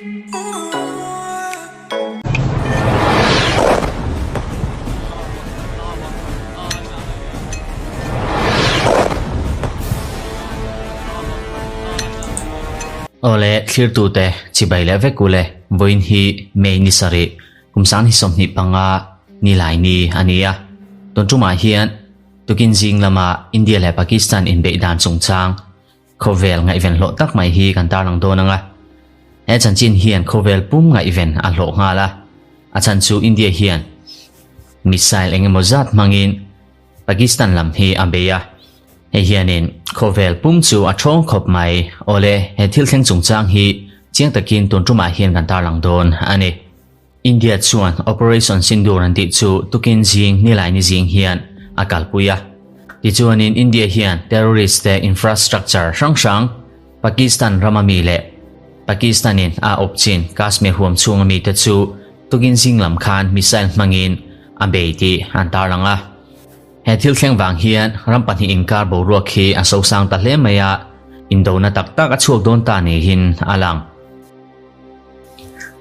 Awle thlirtute chibai leh vek ule vawiin hi May ni sarih kum sang hi 25 ni lai ni a ni a. Tun tumah hian tukin zing lama India leh Pakistan inbeih dan chungchang Khawvel ngaihven hlawh tak mai hi kan tarlang dawn ang a. He chanchin hian khawvel pum ngaihven a hlawh nghal a. A chhan chu India hian missile eng emaw zat hmangin Pakistan lam hi a bei a. Hei hianin khawvel pum chu a thawng khawp mai. Awle, he thil thleng chungchang hi chiang takin tun tumah hian kan tarlang dawn a ni. India chuan Operation Sindoor an tih chu tukin zing Nilaini zing hian a kalpui a. Tichuanin India hian terrorist te infrastructure hrang hrang Pakistan rama mi leh Pakistan-in a awp chin Kashmir huam chhunga mite chu tukin zing lam khan missile hmangin a bei tih an tarlang a. He thil thleng vang hian ram pahnih inkar boruak hi a sosang ta hle mai a, indona tak tak a chhuak dawn ta niin a lang.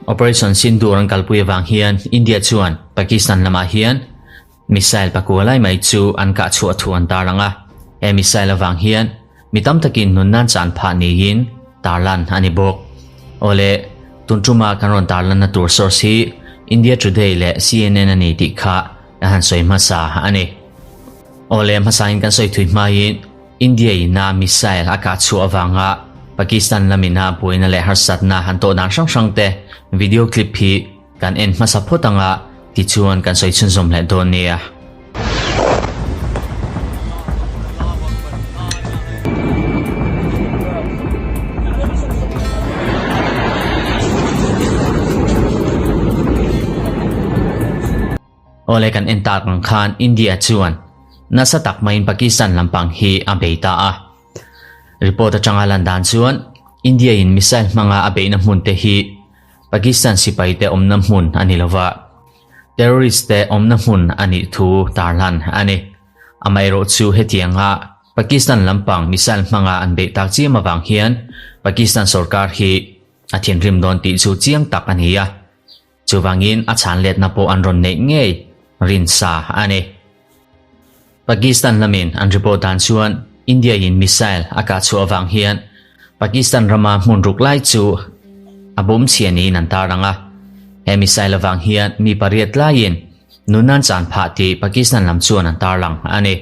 Operation Sindoor an kalpui avang hian India chuan Pakistan lamah hian missile pakua lai mai chu an kah chhuah thu an tarlang a. He missile avang hian mi tam takin nunnan chan phah niin tarlan a ni bawk. Awle, tun tuma kan rawn tarlanna tur source hi India Today leh CNN a ni tih kha ka han sawi hmasa a ni. Awle, hmasain kan sawi thui hmain India ina missile a kah chhuah avanga Pakistan lamina buaina leh harsatna han tawh dan hrang hrang te video clip hi kan en hmasa phawt anga tichuan kan sawi chhunzawm leh dawn nia. Awle kan en tak ang khan India chuan nasa tak maiin Pakistan lampang hi a bei ta a. Report atanga lan dan chuan India in missile hmanga a beihna hmun te hi Pakistan sipai te awmna hmun a ni lova, terrorist te awmna hmun a nih thu tarlan a ni. Amaherawhchu hetianga Pakistan lampang missile hmanga an beih tak chiam avang hian Pakistan sorkar hi a thinrim dawn tih chu chiang tak a ni a. Chuvangin a chhan letna pawh an rawn neih ngei rin sa a ni. Pakistan lamin an report dan chuan India in missile a kah chhuah avang hian Pakistan rama hmun ruk lai chu a bawm chhia niin an tarlang a. He missile avang hian mi pariat laiin nun an chan phah tih Pakistan lam chuan an tarlang a ni.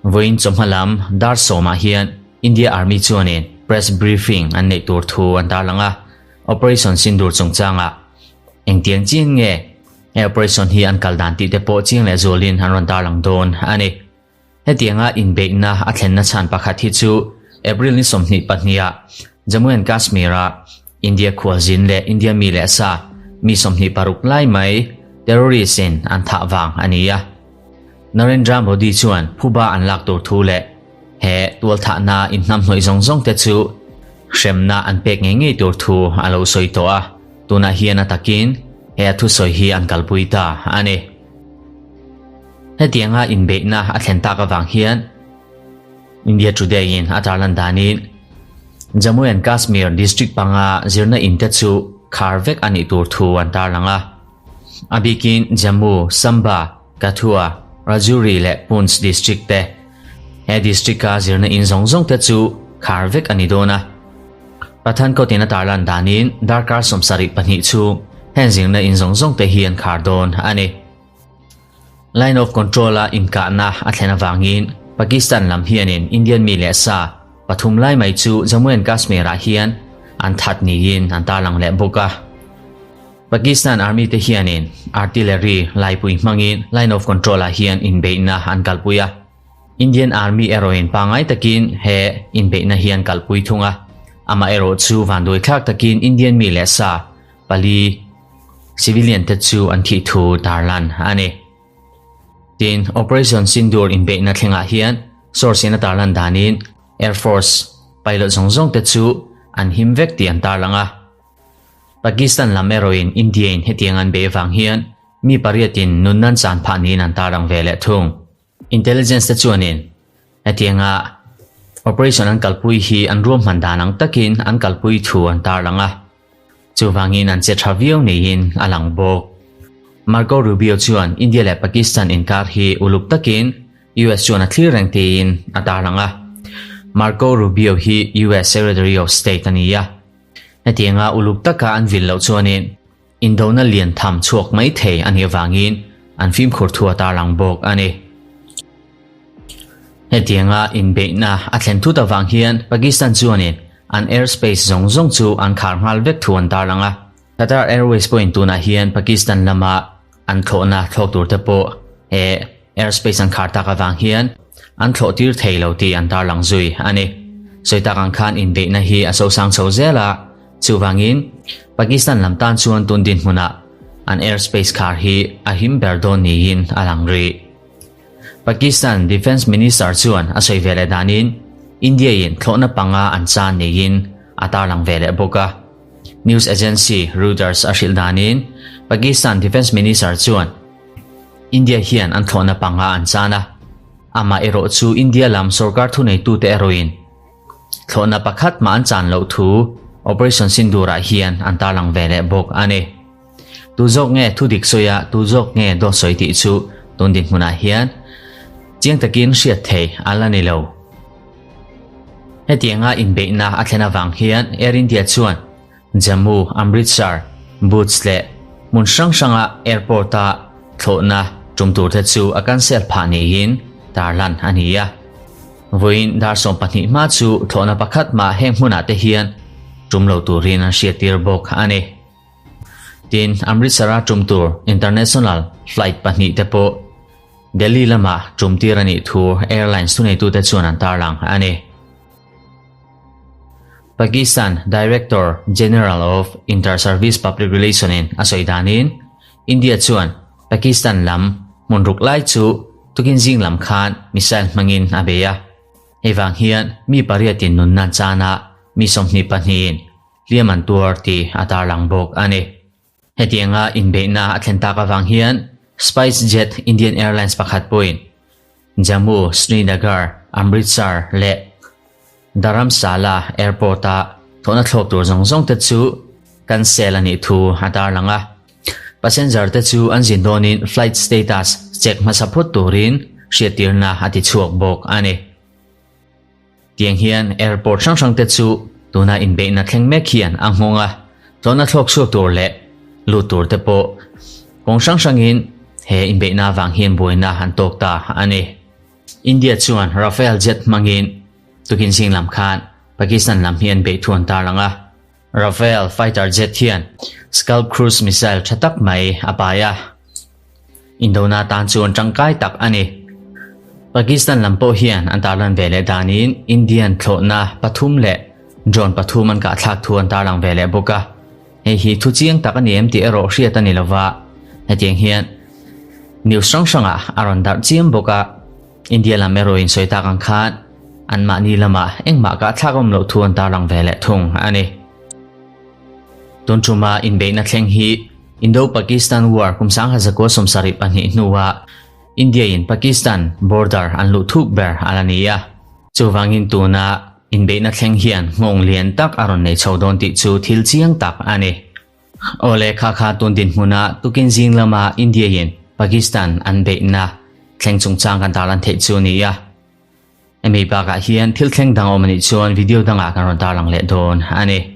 Vawiin chawhma lam dar sawmah hian India Army chuanin press briefing an neih tur thu an tarlang a. Operation Sindoor chungchangah engtiang chian nge he operation hi an kal dan tih te pawh chiang leh zualin an rawn tarlang dawn a ni. Hetianga inbeihna a thlenna chhan pakhat hi chu April ni 22ah Jammu and Kashmir-a India khualzin leh India mi leh sa mi 26 lai mai terrorist-in an thah vang a ni a. Narendra Modi chuan phuba an lak tur thu leh He tualthahna inhnamhnawih zawng zawng te chu hremna an pek ngei ngei tur thu a lo sawi tawh a, tunah hian a takin he a thusawi hi an kalpui ta a ni. Hetianga inbeihna a thlen tak avang hian India Today in a tarlan danin Jammu and Kashmir district panga zirna in te chu khar vek a nih tur thu an tarlang a. A bikin Jammu, Samba, Kathua, Rajouri leh Poonch district te. He district a zirna in zawng zawng te chu khar vek a ni dawn a. Pathankawt in a tarlan danin darkar 72 chhung heng zirna in zawng zawng te hi an khar dawn a ni. Line of Control a inkahna a thlen avangin Pakistan lam hianin Indian mi leh sa pathum lai mai chu Jammu and Kashmir ah hian an that niin an tarlang leh bawk a. Pakistan Army te hianin artillery laipui hmangin Line of Control ah hian inbeihna an kalpui a. Indian Army erawhin pangngai takin he inbeihna hi an kalpui thung a. Amaherawh chu vanduai thlak takin Indian mi leh sa pali civilian te chu an thih thu tarlan a ni. Tin, Operation Sindoor inbeihna thlengah hian source in a tarlan danin Air Force pilot zawng zawng te chu an him vek tih an tarlang a. Pakistan lam erawhin India in hetiang an bei avang hian mi pariatin nunnan chan phah niin an tarlang ve leh thung. Intelligence te chuanin hetianga operation an kalpui hi an ruahman dan ang takin an kalpui thu an tarlang a. Chuvangin an che tha viau niin a lang bawk. Marco Rubio chuan India leh Pakistan inkar hi uluk takin US chuan a thlir reng tiin a tarlang a. Marco Rubio hi US Secretary of State a ni a. Hetianga uluk taka an vil loh chuanin Indona lian tham chhuak mai thei a nih avangin an fimkhur thu a tarlang bawk a ni. Hetianga inbeihna a thlen thut avang hian Pakistan chuanin an airspace zawng zawng chu an khar nghal vek thu an tarlang a. Qatar Airways pawhin tunah hian Pakistan lama an thlawhna thlawk turte pawh he Airspace an khar tak avang hian an thlawh tir thei lo tih an tarlang zui a ni. Sawi tak ang khan inbeihna hi a sosang chho zel a, chuvangin Pakistan lam tan chuan tun dinhmunah an airspace khar hi a him ber dawn niin a lang rih. Pakistan Defence Minister chuan a sawi ve leh danin India-in thlawhna panga an chan niin a tarlang ve leh bawk a. News agency Reuters a hrilh danin Pakistan Defence Minister chuan India hian an thlawhna panga an chan a, amah erawh chu India lam sorkar thuneitute erawhin thlawhna pakhat mah an chan loh thu Operation Sindoor-ah hian an tarlang ve leh bawk a ni. Tu zawk nge thu dik sawi a, tu zawk nge dawt sawi tih chu tun dinhmunah hian chiang takin hriat thei a la ni lo. Hetianga inbeihna a thlen avang hian Air India chuan Jammu, Amritsar, Bhuj leh hmun hrang hranga airport-a thlawhna tum turte chu a cancel phah niin tarlan a ni a. Vawiin dar 12 hma chu thlawhna pakhat mah heng hmunah te hian tum lo turin an hriattir bawk a ni. Tin, Amritsar-a tum tur international flight pahnihte pawh Delhi lama tum tir a nih thu airlines thuneitute chuan an tarlang a ni. Pakistan Director General of Inter-Service Public Relation in a sawi danin, India chuan Pakistan lam hmun ruk lai chu tukin zing lam khan missile hmangin a bei a. Hei vang hian mi pariatin nunna chana mi 22 in hliam an tuar tih a tarlang bawk a ni. Hetianga inbeihna a thlen tak avang hian SpiceJet Indian Airlines pakhat pawhin Jammu, Srinagar, Amritsar leh Dharamsala Airport-a thlawhna thlawk tur zawng zawng te chu cancel a nih thu a tarlang a. Passenger te chu an zin dawnin flight status check hmasa phawt turin hriattirna a ti chhuak bawk a ni. Tiang hian airport hrang hrang te chu tuna inbeihna thleng mek hian a nghawng a, thlawhna thlawk chhuak tur leh lut tur te pawh kawng hrang hrangin he inbeihna avang hian buaina an tawk ta a ni. India chuan Rafale jet hmangin tukin zing lam khan Pakistan lam hi an beih thu an tarlang a, Rafale fighter jet hian Scalp cruise missile tha tak mai a pai a, Indona tan chuan tangkai tak a ni. Pakistan lam pawh hian an tarlan ve leh danin Indian thlawhna pathum leh drone pathum an kahthlak thu an tarlang ve leh bawk a. Hei hi thu chiang tak a ni em tih erawh hriat a ni lova, hetiang hian news hrang hrangah a rawn darh chiam bawk a. India lam erawh insawi tak ang khan anmahni lamah engmah kahthlak awm loh thu an tarlang ve leh thung a ni. Tun tuma inbeihna thleng hi Indo-Pakistan War kum 1972 hnua India-in Pakistan border an luh thuk ber a la ni a. Chuvangin tuna inbeihna thleng hian nghawng lian tak a rawn nei chho dawn tih chu thil chiang tak a ni. Awle kha kha tun dinhmuna tukin zing lama India-in Pakistan an beihna thleng chungchang kan tarlan theih chu a ni a. Hemi bakah hian thil thleng dang awm a nih chuan video dangah kan rawn tarlang leh dawn a ni.